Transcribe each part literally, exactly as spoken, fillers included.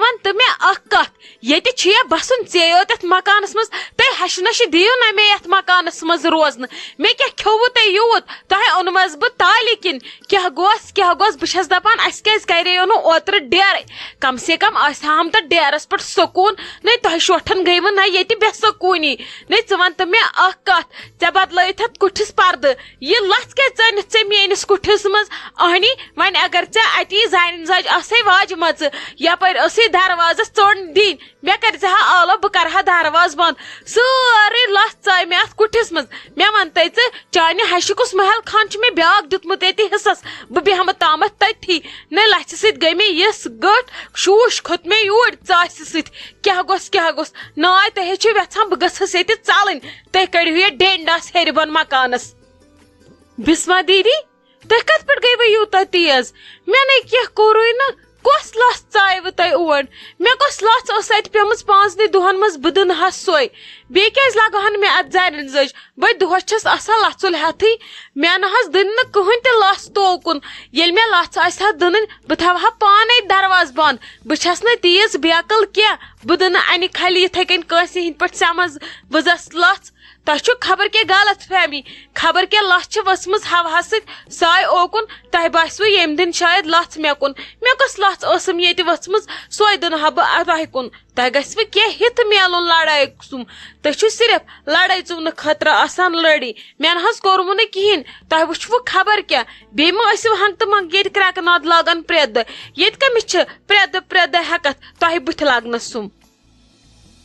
وَن تہٕ مےٚ اَکھ کَتھ، ییٚتہِ چھُ یا بَسُن ژےٚ یوت یَتھ مکانَس منٛز، تُہۍ ہَشہِ نَشہِ دِیِو نہ مےٚ یَتھ مکانَس منٛز روزنہٕ۔ مےٚ کیٛاہ کھیوٚوُ تۄہہِ یوٗت؟ تۄہہِ اوٚنمَس بہٕ تالہِ کِنۍ۔ کیٛاہ گوٚس، کیٛاہ گوٚس؟ بہٕ چھَس دَپان، اَسہِ کیٛازِ کَرییو نہٕ اوترٕ ڈیرَے؟ کَم سے کَم آسہِ ہا ہم تَتھ ڈیرَس پٮ۪ٹھ سکوٗن۔ نَے تۄہہِ شوٹھَن گٔیوٕ نہ ییٚتہِ بے سکوٗنی۔ نَے ژٕ وَن تہٕ مےٚ اَکھ کَتھ، ژےٚ بدلٲیِتھ اَتھ کُٹھِس پَردٕ۔ یہِ لَژھ کیٛازِ ژٲنِتھ ژےٚ میٛٲنِس کُٹھِس منٛز؟ اہنی، وۄنۍ اگر ژےٚ اَتی زَرٮ۪ن زَج آسے واجمَژٕ، یَپٲرۍ ٲسٕے دروازَس ژوٚنٛڈ دِنۍ، مےٚ کَرِ زِ ہا آلو، بہٕ کَرٕ ہا دروازٕ بنٛد۔ سٲرٕے لَژھ ژاے مےٚ اَتھ کُٹھِس منٛز۔ مےٚ وَن تَے ژٕ، چانہِ ہَشہِ کُس محل خان چھُ مےٚ بیٛاکھ دیُتمُت ییٚتہِ حِصَس؟ بہٕ بیٚہمہٕ تامَتھ تٔتھی۔ نَے لَژھِ سۭتۍ گٔے مےٚ یِژھ گٔٹھ، شوٗش کھوٚت مےٚ یوٗرۍ ژاسہِ سۭتۍ۔ کیٛاہ گوٚژھ، کیٛاہ گوٚژھ؟ ناے تۄہہِ ہے چھِو یَژھان بہٕ گٔژھٕس ییٚتہِ ژَلٕنۍ۔ تُہۍ کٔڑِو یہِ ڈیٚنٛڈ آس ہیٚرِ بۄن مکانَس۔ بسمہ دیدی، تُہۍ کَتھ پٮ۪ٹھ گٔیوٕ یوٗتاہ تیز؟ مےٚ نَے کینٛہہ کوٚرُے نہٕ۔ کۄس لَژھ ژایوٕ تۄہہِ اور؟ مےٚ کۄس لَژھ ٲس اَتہِ پیٚمٕژ پانٛژنٕے دۄہَن منٛز، بہٕ دِنہٕ ہا سۄے۔ بیٚیہِ کیٛازِ لَگہٕ ہَن مےٚ اَتھ زَرٮ۪ن زٔج؟ بہٕ دۄہَس چھَس آسان لَژھُل ہٮ۪تھٕے۔ مےٚ نہ حظ دٕنۍ نہٕ کٕہٕنۍ تہِ لَژھ توکُن۔ ییٚلہِ مےٚ لَژھ آسہِ ہا دٕنٕنۍ، بہٕ تھاوٕ ہا پانَے دروازٕ بنٛد۔ بہٕ چھَس نہٕ تیٖژ بیقل کینٛہہ۔ بہٕ دٕنہٕ اَنہِ کھَلہِ یِتھَے کٔنۍ کٲنٛسہِ ہِنٛدۍ پٲٹھۍ سٮ۪مَس وٕزَس لَژھ۔ تۄہہِ چھُ خبر کیٛاہ غلط فہمی، خبر کیٛاہ لَژھ چھِ ؤژھمٕژ ہَوہَس سۭتۍ ساے اوکُن۔ تۄہہِ باسِوٕ ییٚمہِ دِنہٕ شاید لَژھ مےٚ کُن۔ مےٚ کۄس لَژھ ٲسٕم ییٚتہِ ؤژھمٕژ، سۄے دِنہٕ ہا بہٕ تۄہہِ کُن۔ تۄہہِ گژھِوٕ کینٛہہ ہِتھ میلُن لڑایہِ سُم۔ تُہۍ چھِو صرف لڑٲے ژُونہٕ خٲطرٕ آسان لٔڑی۔ مےٚ نہ حظ کوٚرمُ نہٕ کِہیٖنۍ۔ تۄہہِ وٕچھوٕ خبر کیٛاہ۔ بیٚیہِ مہ ٲسِو ہنٛگ تہٕ منٛگ ییٚتہِ کرٛٮ۪کہٕ ناد لاگان پرٛٮ۪تھ دۄہ۔ ییٚتہِ کٔمِس چھِ پرٛٮ۪تھ دۄہ، پرٛٮ۪تھ دۄہ ہٮ۪کَتھ تۄہہِ بٕتھِ لَگنَس سُم؟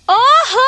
اوہو!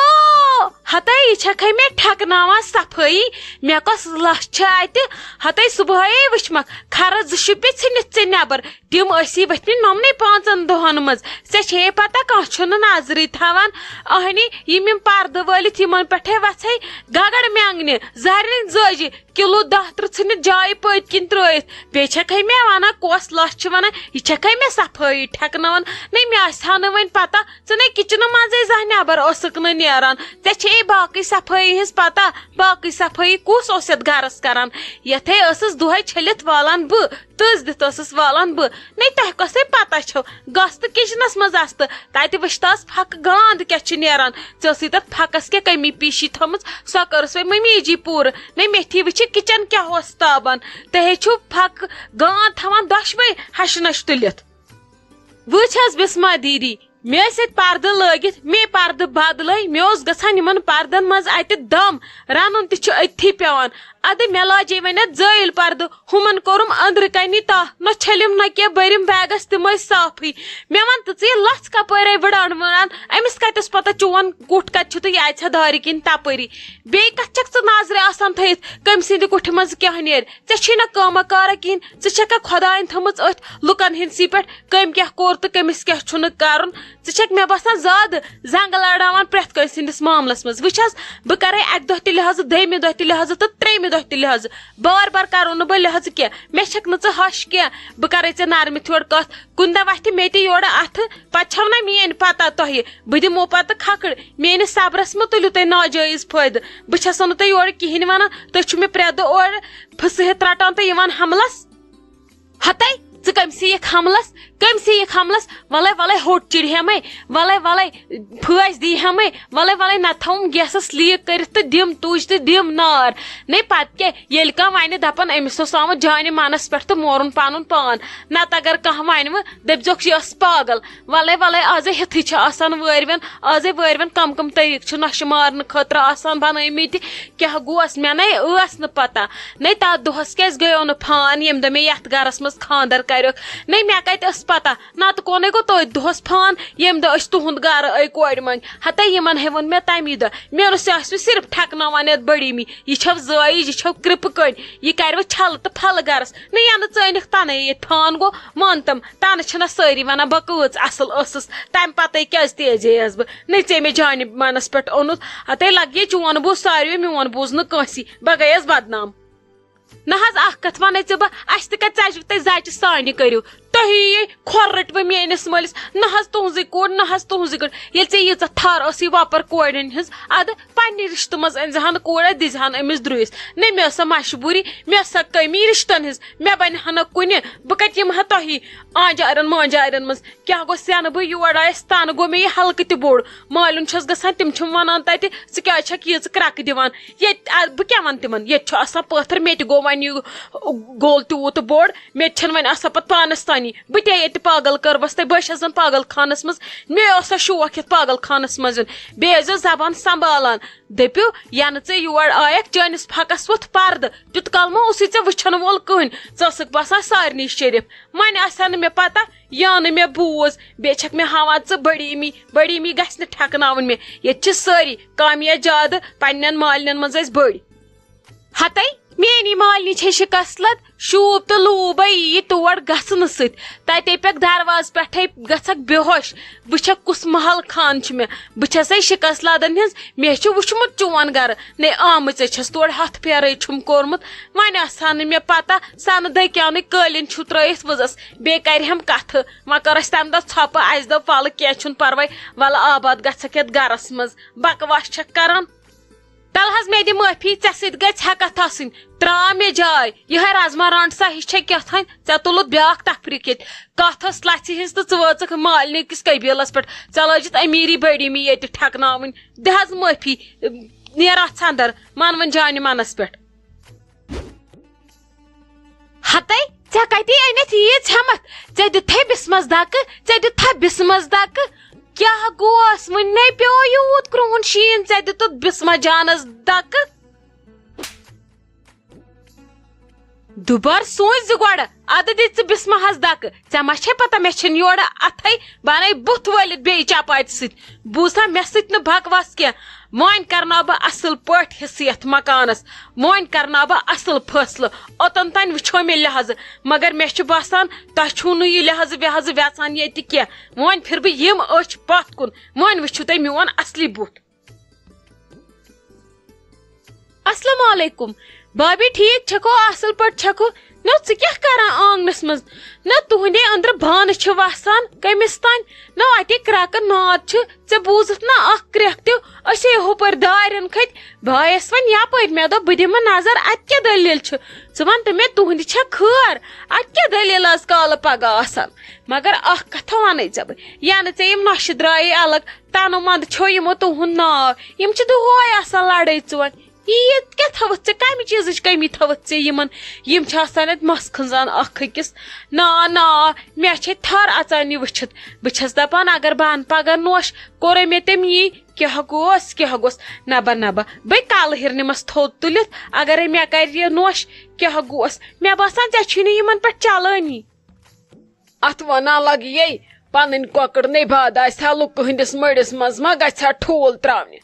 ہتے، یہِ چھکھے مےٚ ٹھکناوان صفٲیی۔ مےٚ کۄس لَژھ چھِ اَتہِ؟ ہتے، صُبحٲیے وٕچھمَکھ، کھرٕ زٕ شوٗپہِ ژھٕنِتھ ژےٚ نٮ۪بر۔ تِم ٲسی ؤتھمٕتۍ نۄمنٕے پانٛژن دۄہن منٛز۔ ژےٚ چھے پتہ، کانٛہہ چھُنہٕ نظرٕے تھاوان۔ اہنی، یِم یِم پردٕ وٲلِتھ، یِمن پٮ۪ٹھے وژھے گگڑ مینگنہِ، زرٮ۪ن زٲجہِ، کِلوٗ دَہ ترٕٛہ ژھٕنِتھ جایہِ پٔتۍ کِنۍ ترٲیِتھ۔ بیٚیہِ چھکھے مےٚ ونان، کۄس لژھ چھِ ونان، یہِ چھکھے مےٚ صفٲیی ٹھیکناوان۔ نَے، مےٚ آسہِ ہا نہٕ وۄنۍ پتہ، ژٕ نَے کِچنہٕ منٛزٕے زانٛہہ نٮ۪بر ٲسٕکھ نہٕ نیران۔ ژےٚ چھے باقٕے صفٲیی ہٕنٛز پتہ، باقٕے صفٲیی کُس اوس یتھ گرس کران؟ یتھے ٲسٕس دۄہے چھٔلِتھ والان بہٕ، تٔژ دِتھ ٲسٕس والان بہٕ۔ نَے، تۄہہِ کۄسے پتہ چھو؟ گژھ تہٕ کِچنس منٛز اَژھ تہٕ تتہِ وٕچھ تس پھکہٕ گانٛد کیٛاہ چھِ نیران۔ ژےٚ ٲسٕے تتھ پھکس کیٛاہ کٔمی پیٖشی تھٲمٕژ، سۄ کٔرٕس وۄنۍ مٔمی جی پوٗرٕ۔ نَے، مےٚ تھی وٕچھِ کِچن کیٛاہ اوس تابان۔ تۄہے چھِو پھکہٕ گانٛد تھاوان دۄشوے ہشہِ نۄشہِ تُلِتھ۔ وٕچھ حظ بسمہ دیدی، مےٚ ٲسۍ اَتہِ پردٕ لٲگِتھ، مے پردٕ بدلٲے، مےٚ اوس گژھان یِمن پردن منٛز اَتہِ دم، رنُن تہِ چھُ أتھی پٮ۪وان۔ ادٕ مےٚ لاجے وۄنۍ اَتھ زٲیِل پردٕ، ہُمن کوٚرُم أنٛدرٕ کنی تاہ، نہ چھٔلِم نہ کینٛہہ، بٔرِم بیگس تِم ٲسۍ صافٕے۔ مےٚ وَن تہٕ ژٕ، یہِ لژھ کپٲرۍ آے وٕڑان وٕڑان؟ أمِس کتہِ اوس پتہ چون کُٹھ کتہِ چھُ تہٕ یہِ اَژِ ہا دارِ کِنۍ تپٲری؟ بیٚیہِ کتھ چھکھ ژٕ نظرِ آسان تھٲیِتھ، کٔمۍ سٕنٛدِ کُٹھِ منٛز کیٛاہ نیرِ؟ ژےٚ چھُے نہ کٲمہ کارہ کِہیٖنۍ، ژٕ چھکھا خۄدایَن تھٲمٕژ أتھۍ لُکن ہٕنٛدسٕے پٮ۪ٹھ، کٔمۍ کیٛاہ کوٚر تہٕ کٔمِس کیٛاہ چھُنہٕ کرُن؟ ژٕ چھکھ مےٚ باسان زیادٕ زنٛگہٕ لڑاوان پرٛٮ۪تھ کٲنٛسہِ ہٕنٛدِس معاملس منٛز۔ وٕچھ حظ، بہٕ کرے اکہِ دۄہ تہِ لحاظہٕ، دوٚیمہِ دۄہ تہِ لحاظہٕ تہٕ ترٛیٚیمہِ دۄہ تہِ لحاظہٕ۔ بار بار کرو نہٕ بہٕ لحاظہٕ کینٛہہ۔ مےٚ چھکھ نہٕ ژٕ ہش کینٛہہ۔ بہٕ کرے ژےٚ نرمہِ تھوڑ کتھ۔ کُنہِ دۄہ وتھِ مےٚ تہِ یورٕ اتھٕ، پتہٕ چھو نہ میٲنۍ پتہ تۄہہِ۔ بہٕ دِمو پتہٕ کھکھٕڑ۔ میٲنِس صبرس مہ تُلِو تُہۍ ناجٲیز فٲیدٕ۔ بہٕ چھسو نہٕ تۄہہِ یورٕ کِہینۍ ونان۔ تُہۍ چھِو مےٚ پرٛٮ۪تھ دۄہ اورٕ پھٕسہٕ ہٮ۪تھ رٹان تہٕ یِوان حملس۔ ہتے، ژٕ کٔمۍ سٕے یِکھ حملس؟ کٔمۍ سٕے یِکھ حملس؟ ولے، ولے، ہوٚٹ چِڑِ ہیمے، ولے، ولے، پھٲسۍ دی ہیمے، ولے، ولے، نتہٕ تھاوُم گیسس لیٖک کٔرِتھ تہٕ دِم تُج تہٕ دِم نار۔ نے پتہٕ کیٛاہ، ییٚلہِ کانٛہہ ونہِ، دپان، أمِس اوس آمُت جانہِ منس پٮ۪ٹھ تہٕ مورُن پنُن پان۔ نتہٕ اگر کانٛہہ ونہِ وۄنۍ، دٔپۍزیوکھ، یہِ ٲس پاگل۔ ولے، ولے، آزے ہیٚتھٕے چھِ آسان وٲرۍوٮ۪ن، آزے وٲرۍوٮ۪ن کم کم طریٖقہٕ چھِ نۄشہِ مارنہٕ خٲطرٕ آسان بنٲومٕتۍ۔ کیٛاہ گوس؟ مےٚ نے ٲس نہٕ پتہ۔ نے تتھ دۄہس کیٛازِ گٔیو نہٕ فان، ییٚمہِ دۄہ مےٚ یتھ گرس منٛز خانٛدر کریوکھ؟ نے، مےٚ کتہِ ٲس پتہ؟ نتہٕ کونَے گوٚو تٔتھۍ دۄہس فان، ییٚمہِ دۄہ أسۍ تُہُنٛد گرٕ أے کورِ مۄنٛگہِ۔ ہتے یِمن ہے ووٚن مےٚ تمی دۄہ، مےٚ اوس، یہِ آسہِ سُہ صرف ٹھیکناوان یتھ بٔڑی می۔ یہِ چھو زٲیِج، یہِ چھو کرپہٕ کٔنۍ، یہِ کرِ وۄنۍ چھلہٕ تہٕ پھلہٕ گرس۔ نہ، ینہٕ ژٲنِکھ تنہٕ ییٚتہِ فان گوٚو، مٲنتم، تنہٕ چھِنہ سٲری ونان بہٕ کۭژ اصل ٲسٕس، تمہِ پتے کیٛازِ تیزے ٲس بہٕ؟ نہ، ژےٚ مےٚ جانہِ منس پٮ۪ٹھ اوٚنُتھ، ہتے لگہِ چون بوٗز ساروٕے، میون بوٗز نہٕ کٲنسی، بہٕ گٔیس بدنام۔ نہ حظ، اکھ کتھ ونَے ژےٚ بہٕ، اسہِ تہِ کتہِ ژجہِ تُہۍ زچہِ سانہِ کٔرِو۔ تۄہہِ یی کھۄر رٔٹوٕ میٲنِس مٲلِس، نہ حظ تُہنٛزٕے کوٗر، نہ حظ تُہنٛزٕے کوٗر۔ ییٚلہِ ژےٚ ییٖژاہ تھر ٲسٕے وۄپر کورٮ۪ن ہٕنٛز، ادٕ پننہِ رشتہٕ منٛز أنۍ زِ ہن کوٗر، ادٕ دِزِ ہن أمِس درٛویس۔ نہ، مےٚ ٲس سۄ مجبوٗری، مےٚ ٲس سۄ کٔمی رشتن ہٕنٛز، مےٚ بنہِ ہا نہٕ کُنہِ، بہٕ کتہِ یِمہٕ ہا تۄہی آنجارن مانجارن منٛز۔ کیٛاہ گوٚو، سٮ۪نہٕ بہٕ یور آیس، تنہٕ گوٚو مےٚ یہِ ہلکہٕ تہِ بوٚڑ۔ مالیُن چھَس گژھان، تِم چھِم وَنان تَتہِ، "ژٕ کیٛازِ چھَکھ ییٖژٕ کرٛٮ۪کہٕ دِوان ییٚتہِ؟" اَ، بہٕ کیٛاہ وَنہٕ تِمَن؟ ییٚتہِ چھُ آسان پٲتھٕر، مےٚ تہِ گوٚو وۄنۍ یہِ گوٚل تیوٗت بوٚڑ، مےٚ تہِ چھَنہٕ وۄنۍ آسان پَتہٕ پانَس تانی۔ بہٕ تہِ ییٚتہِ پاگل کٔروَس تہٕ بہٕ چھَس زَن پاگل خانَس منٛز، مےٚ اوس سا شوق یَتھ پاگل خانَس منٛز یُن۔ بیٚیہِ ٲسۍزیو زبان سنٛبھالان، دٔپِو، یَنہٕ ژٕ یور آیَکھ، چٲنِس پھَکَس ووٚتھ پَردٕ، تیُت کال ما اوسُے ژےٚ وٕچھَن وول کٕہٕنۍ؟ ژٕ ٲسٕکھ باسان سارنٕے شریٖف۔ وۄنۍ آسہِ ہا نہٕ مےٚ پَتہ، یا نہٕ مےٚ بوٗز، بیٚیہِ چھَکھ مےٚ ہاوان ژٕ بٔڑیٖمی، بٔڑیٖمی گژھِ نہٕ ٹھٮ۪کناوٕنۍ مےٚ۔ ییٚتہِ چھِ سٲری، کم یا زیادٕ، پننٮ۪ن مالنٮ۪ن منٛز ٲسۍ بٔڑۍ۔ ہتے، میٛٲنی مالنہِ چھے شِکست لد، شوٗب تہٕ لوٗبے یی تور گژھنہٕ سۭتۍ۔ تتے پٮ۪کھ دروازٕ پٮ۪ٹھے گژھکھ بے ہوش۔ بہٕ چھَکھ کُس محل خان چھُ مےٚ؟ بہٕ چھَسے شِکست لدن ہٕنٛز، مےٚ چھُ وُچھمُت چون گرٕ۔ نے آمٕژے چھَس تور ہتھ پھیرے چھُم کوٚرمُت۔ وۄنۍ آسہٕ ہا نہٕ مےٚ پتہ، سنہٕ دٔکیاونٕے قٲلیٖن چھُو ترٲیِتھ وٕزس۔ بیٚیہِ کرِ ہم کتھٕ۔ وۄنۍ کٔر اسہِ تمہِ دۄہ ژھۄپہٕ، اسہِ دوٚپ، "ولہٕ کینٛہہ چھُنہٕ پرواے، ولہٕ آباد گژھکھ یتھ گرس منٛز، بکواس چھکھ کران۔" تلہٕ حظ مےٚ دِ معٲفی، ژےٚ سۭتۍ گٔے ژھٮ۪کتھ آسٕنۍ۔ ترٛاو مےٚ جاے، یِہے رازما رانٛٹھ سا ہِش چھے کیٛاہ تھانۍ، ژےٚ تُلُتھ بیٛاکھ تفریٖق ییٚتہِ۔ کتھ ٲس لژھِ ہٕنٛز تہٕ ژٕ وٲژٕکھ مالنہِ کِس قبیلس پٮ۪ٹھ، ژےٚ لٲجِتھ امیٖری بٔڑیٖمی ییٚتہِ ٹھٮ۪کناوٕنۍ۔ دِ حظ معٲفی، نیر اتھ ژھندر، مان وۄنۍ جانہِ منس پٮ۪ٹھ۔ ہتے، ژےٚ کتی أنِتھ ییٖژ ہٮ۪متھ؟ ژےٚ دیُتتھے بسمس دکہٕ، ژےٚ دیُتتھا بسمس دکہٕ؟ کیٛاہ گوس؟ وُنہِ نے پیوٚو یوٗت کرٛہُن شیٖن، ژےٚ دیُتُتھ بسمہ جانس دکہٕ؟ دُبار سوٗنچ زِ گۄڈٕ، ادٕ دِ ژٕ بسمہ ہس دکہٕ۔ ژےٚ ما چھے پتہ مےٚ چھِنہٕ یورٕ اتھے، بہٕ انَے بُتھ وٲلِتھ بیٚیہِ چپاتہِ سۭتۍ۔ بوٗزتھا مےٚ سۭتۍ نہٕ بکواس کینٛہہ۔ وۄنۍ کرناو بہٕ اصل پٲٹھۍ حصہٕ یتھ مکانس۔ وۄنۍ کرناو بہٕ اصل فٲصلہٕ۔ اوٚتن تام وٕچھو مےٚ لحاظہٕ، مگر مےٚ چھُ باسان تۄہہِ چھُو نہٕ یہِ لحاظہٕ وحاظہٕ وٮ۪ژان ییٚتہِ کینٛہہ۔ وۄنۍ پھِرٕ بہٕ یِم أچھ پتھ کُن، وۄنۍ وٕچھِو تُہۍ میون اصلی بُتھ۔ السلام علیکم۔ بابی، ٹھیک چھکھو؟ اصل پٲٹھۍ چھکھو؟ نہ، ژٕ کیٛاہ کران آنگنس منٛز؟ نہ، تُہندے أنٛدرٕ بانہٕ چھِ وسان کٔمِس تام۔ نہ، اتے کرٛکہٕ ناد چھُ۔ ژےٚ بوٗزُتھ نہ اکھ کرٛکھ تہِ؟ أسے ہُپٲرۍ دارٮ۪ن کھٔتۍ۔ بہٕ آیس وۄنۍ یپٲرۍ، مےٚ دوٚپ، بہٕ دِمہٕ نظر، اتہِ کیٛاہ دٔلیٖل چھِ۔ ژٕ وَن تہٕ مےٚ، تُہندِ چھا خٲر؟ اتہِ کیٛاہ دٔلیٖل آز کالہٕ پگاہ آسان؟ مگر اکھ کتھا ونے ژےٚ بہٕ، ینہٕ ژےٚ یِم نۄشہِ درٛایے الگ، تنہٕ منٛدٕ چھو یِمو تُہُنٛد ناو۔ یِم چھِ دۄہے آسان لڑٲے ژُوان۔ عیٖد کیٛاہ تھٲوٕتھ ژےٚ؟ کَمہِ چیٖزٕچ کٔمی تھٲوٕتھ ژےٚ یِمن؟ یِم چھِ آسان اَتہِ مَس کھٕنٛزان اَکھ أکِس۔ نا، نا، مےٚ چھے تھر اَژان یہِ وٕچھِتھ۔ بہٕ چھَس دَپان، اگر بہٕ اَنہٕ پَگاہ نوٚش، کوٚرے مےٚ تٔمۍ یی، کیٛاہ گوس، کیٛاہ گوس؟ نَبہ، نَبہ، بہٕ کَلہٕ ہِرنہِ مَس تھوٚد تُلِتھ، اگرے مےٚ کَرِ یہِ نوٚش، کیٛاہ گوس؟ مےٚ باسان، ژےٚ چھُے نہٕ یِمن پٮ۪ٹھ چَلٲنی۔ اتھ ونان لگیے، پنٕنۍ کۄکر نے باد آسہِ ہا لُکہٕ ہٕنٛدِس مٔڑِس منٛز ما گژھِ ہا ٹھوٗل تراونہِ؟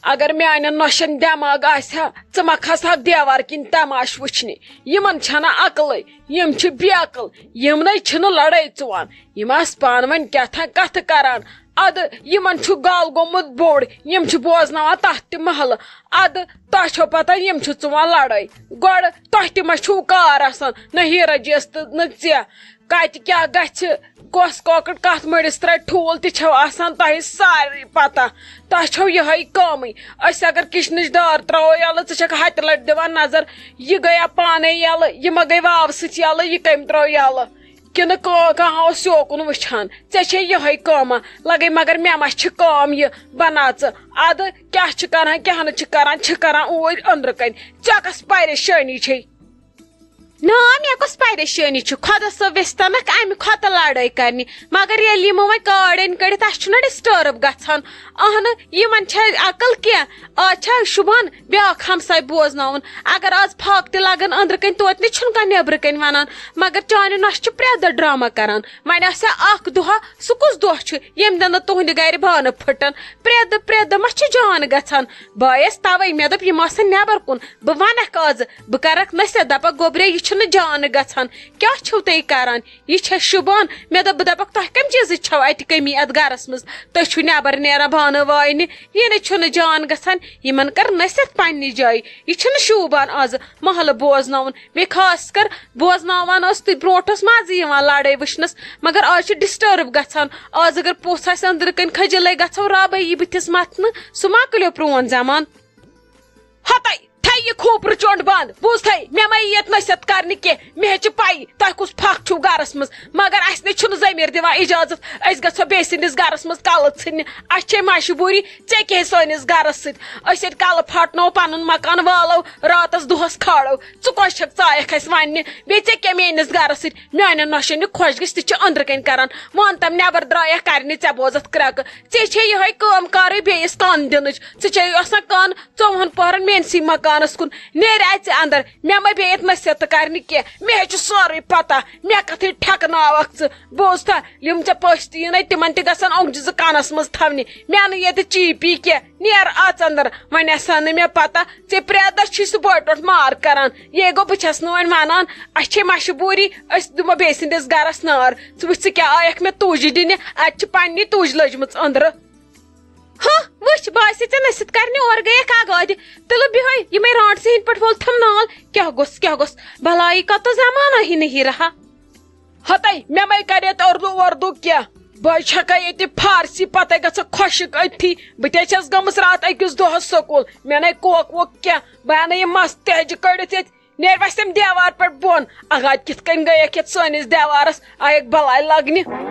اگر میانٮ۪ن نۄشن دٮ۪ماغ آسہِ ہا، ژٕ ما کھسہٕ ہاکھ دیوار کِنۍ تماش وٕچھنہِ؟ یِمن چھنہٕ عقلٕے، یِم چھِ بے عقل، یِمنٕے چھِنہٕ لڑٲے ژُوان۔ یِم آسہٕ پانہٕ ؤنۍ کیٛاہ تام کتھٕ کران۔ ادٕ یِمن چھُ گل گوٚمُت بوٚڑ، یِم چھِ بوزناوان تتھ تہِ محلہٕ۔ ادٕ تۄہہِ چھو پتہ، یِم چھِ ژُوان لڑٲے۔ گۄڈٕ تۄہہِ تہِ ما چھُو کار آسان، نہ ہیرا جیس تہٕ نہ ژےٚ؟ کتہِ کیٛاہ گژھِ، کۄس کۄکر کتھ مٔڑِس ترٛاوِ ٹھوٗل، تہِ چھو آسان تۄہہِ سارنٕے پتہ۔ تۄہہِ چھو یِہے کٲمٕے۔ أسۍ اگر کچنٕچ دار ترٛاوو یَلہٕ، ژٕ چھکھ ہتہِ لٹہِ دِوان نظر، یہِ گٔیا پانے یَلہٕ، یہِ ما گٔے واوٕ سۭتۍ یَلہٕ، یہِ کٔمۍ ترٛٲو یَلہٕ؟ کِنہٕ کٲ-، کانٛہہ اوس یوکُن وٕچھان؟ ژےٚ چھے یِہے کٲمہ لگے، مگر مےٚ ما چھِ کٲم یہِ بناژٕ؟ ادٕ کیٛاہ چھِ کران، کیٛاہ نہٕ چھِ کران، چھِ کران اوٗرۍ أنٛدرٕ کنۍ۔ ژےٚ کۄس پریشٲنی چھے؟ نا، مےٚ کۄس پریشٲنی چھِ؟ خۄدا صٲب ویٚژھِ تنکھ امہِ کھۄتہٕ لڑٲے کرنہِ۔ مگر ییٚلہِ یِمو وۄنۍ کارڈ أنۍ کٔڑِتھ، اسہِ چھُنہ ڈسٹرب گژھان؟ اہنہٕ، یِمن چھا عقل کینٛہہ؟ آز چھا شوٗبان بیٛاکھ ہمساے بوزناوُن؟ اگر آز پھاکہٕ تہِ لگن أنٛدرٕ کنۍ، توتہِ نہٕ چھُنہٕ کانٛہہ نیٚبرٕ کنۍ ونان۔ مگر چانہِ نۄشہِ چھِ پرٛٮ۪تھ دۄہ ڈرامہ کران۔ وۄنۍ آسہِ ہا اکھ دۄہا، سُہ کُس دۄہ چھُ، ییٚمہِ دۄہ نہٕ تُہنٛدِ گرِ بانہٕ پھٕٹن؟ پرٛٮ۪تھ دۄہ، پرٛٮ۪تھ دۄہ ما چھِ جان گژھان؟ بہٕ آیس توے، مےٚ دوٚپ، یِم آسن نیٚبر کُن۔ بہٕ ونکھ آزٕ، بہٕ کرکھ نصیحت، دپکھ، گوٚبرے، یہِ چھُنہٕ جان گژھان۔ کیٛاہ چھِو تُہۍ کران؟ یہِ چھےٚ شوٗبان؟ مےٚ دوٚپ، بہٕ دَپَکھ، تۄہہِ کَمہِ چیٖزٕچ چھَو اَتہِ کٔمی اَتھ گَرَس منٛز؟ تُہۍ چھِو نٮ۪بَر نیران بانہٕ واینہِ، یہِ نَے چھُنہٕ جان گژھان۔ یِمَن کٔر نصیحت پنٛنہِ جایہِ۔ یہِ چھُنہٕ شوٗبان آزٕ محلہٕ بوزناوُن۔ بیٚیہِ خاص کر بوزناوان ٲس تہٕ برونٛٹھ اوس مَزٕ یِوان لڑٲے وٕچھنَس، مگر آز چھِ ڈسٹرب گژھان۔ آز اگر پوٚژھ آسہِ أنٛدرٕ کَنۍ، کھٔجِلَے گژھو رَبٲیی بٕتھِس مَتھنہٕ، سُہ مۄکلیو پرون زمان۔ ہَتَے، تھَے یہِ کھوپرٕ چۄنٛڈ بنٛد، بوٗزتھَے؟ مےٚ مَے ییٚتہِ نصیحت کرنہِ کینٛہہ، مےٚ چھِ پَیی تۄہہِ کُس پھکھ چھُو گَرَس منٛز، مگر اَسہِ نَے چھُنہٕ ضمیٖر دِوان اِجازت أسۍ گژھو بیٚیہِ سٕنٛدِس گَرَس منٛز کَلہٕ ژھٕننہِ۔ اَسہِ چھے مجبوٗری، ژےٚ کیٛاہ سٲنِس گَرَس سۭتۍ؟ أسۍ ییٚتہِ کَلہٕ پھاٹناوو، پَنُن مکان والو، راتَس دۄہَس کھالو۔ ژٕ کۄس چھَکھ ژایَکھ اَسہِ وَننہِ؟ بیٚیہِ ژےٚ کیٛاہ میٛٲنِس گَرَس سۭتۍ؟ میٛانٮ۪ن نۄشَن یہِ خۄش گژھِ، تہِ چھِ أنٛدرٕ کَنۍ کَران۔ وَن تَم نٮ۪بَر درٛایَکھ کَرنہِ ژےٚ بوزَتھ کرٛٮ۪کہٕ۔ ژےٚ چھے یِہوٚے کٲم کارٕے بیٚیِس کَن دِنٕچ۔ ژٕ چھے آسان کَن ژوٚوُہَن پۄہرَن میٛٲنسٕے مکانَس کُن۔ نیرِ اَژِ اَندَر۔ مےٚ مَے بیٚیہِ ییٚتہِ نصیحتہٕ کَرنہِ کینٛہہ۔ مےٚ ہے چھُ سورُے پَتہ۔ مےٚ کَتھٕے ٹھَکناوَکھ ژٕ۔ بوٗزتھا، یِم ژےٚ پٔژھۍ تہِ یِنَے، تِمَن تہِ گژھن اوٚنٛگجہِ زٕ کَنَس منٛز تھاونہِ۔ مےٚ نہٕ ییٚتہِ چی پی کینٛہہ۔ نیر اژ اندر، وۄنۍ آسہِ ہا نہٕ مےٚ پتہ، ژےٚ پرٛٮ۪تھ دۄہ چھی سُہ بٲٹوٹھ مار کران۔ یے گوٚو، بہٕ چھس نہٕ وۄنۍ ونان، اسہِ چھے مجبوٗری، أسۍ دِمو بیٚیہِ سٕنٛدِس گرس نار۔ ژٕ وٕچھ، ژٕ کیٛاہ آیکھ مےٚ تُج دِنہِ، اتہِ چھِ پننی تُج لٔجمٕژ أنٛدرٕ۔ ہہ، وٕچھ، باسے ژےٚ نٔسِتھ کرنہِ اورٕ گٔیکھ آگادِ۔ تِلہٕ بیہوے، یِمے رانٛٹسٕے ہٕنٛدۍ پٲٹھۍ وول تھم نال۔ کیٛاہ گوٚژھ، کیٛاہ گوٚژھ؟ بھلایی کا تو زمانہ ہی نہیں رہا۔ ہتے، مےٚ مَے کَرِ ییٚتہِ اردو وردو کینٛہہ۔ بہٕ چھَکے ییٚتہِ فارسی پَتَے گژھٕ خۄشِک أتھی۔ بہٕ تہِ چھَس گٔمٕژ راتھ أکِس دۄہَس سکوٗل۔ مےٚ نَے کوک ووک کینٛہہ۔ بہٕ اَنہٕ یہِ مَس تہِ ہیٚجہِ کٔڑِتھ ییٚتہِ۔ نیرِ وَسہِ تَمہِ دیوار پٮ۪ٹھ بۄن۔ اَگاد کِتھ کٔنۍ گٔیَکھ یَتھ سٲنِس دیوارَس؟ آیَکھ بَلاے لَگنہِ۔